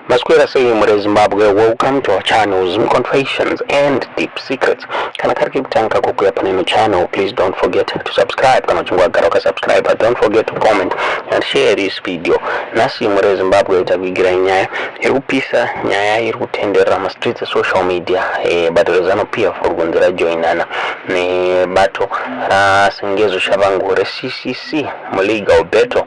Maswera sei muri Zimbabwe? Welcome to our channel, Zim Confessions and Deep Secrets. Kana kari kekutanga kukuya paneno channel, please don't forget to subscribe. Kana uchinge wagara wakasubscribe, don't forget to comment and share this video. Nhasi muri Zimbabwe takuigirai nyaya iri kupisa, nyaya iri kutenderera mastreets esocial media. Bato reZANU PF riri kunzi rajoinana nebato raSengezo Tshabangu reCCC mulegal battle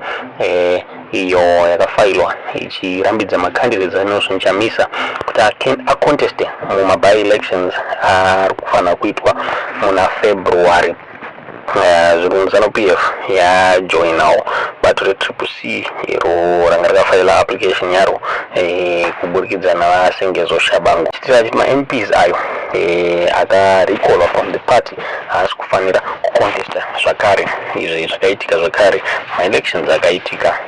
iyo yakafailwa ichirambidza macandidates aNelson Chamisa kuti aconteste mumaby elections ari kufanira kuitwa muna February. Zviri kunzi ZANU PF yajoinawo bato reTriple C iro ranga rakafaila application yaro kuburikidza navaSengezo Tshabangu, chitira achiti maMPs ayo akarecallwa from the party haasi kufanira kucontesta zvakare. Izvi zvakaitika zvakare maelections akaitika,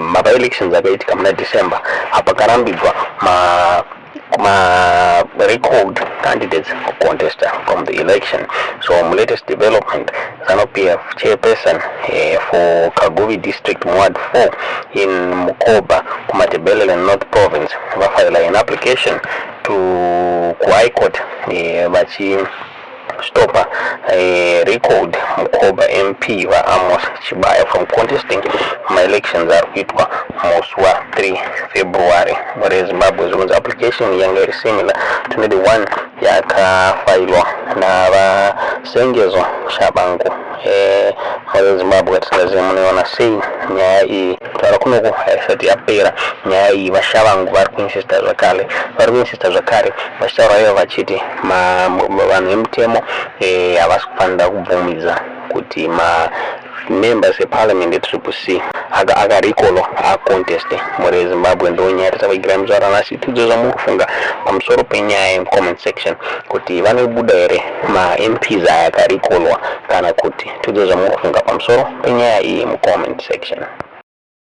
maby elections akaitika muna December apo akarambidzwa ma recalled candidates kucontesta from the election. So latest development, ZANU PF chairperson for Kaguvi District, Ward 4 in Mkoba, kuMatabeleland North Province, vafaila an application to kuHigh Court vachi stopa recalled Mkoba MP vaAmos Chibaya from contesting maelections ari kuitwa musi wa3 February. Muri Zimbabwe, zvinonzi application yanga iri similar to the one yakafailwa navaSengezo Tshabangu. Muri Zimbabwe, tisingazivi munoiona sei nyaya iyi. Kutaura kunoku haisati yapera nyaya iyi. VaTshabangu vari kuinsista zvakare, vari kuinsista zvakare vachitaura ivo vachiti vanhu vemutemo havasi kufanira kubvumidza kuti ma members eparliament eTriple C akarecallwa aconteste. Muri Zimbabwe, ndo nyaya tatavigira muzuva ranhasi. Tidzo zvamuri kufunga pamusoro penyaya yemucomment section, kuti vanobuda here maMPs aya akarecallwa kana kuti. Tidzo zvamuri kufunga pamusoro penyaya iyi mucomment section.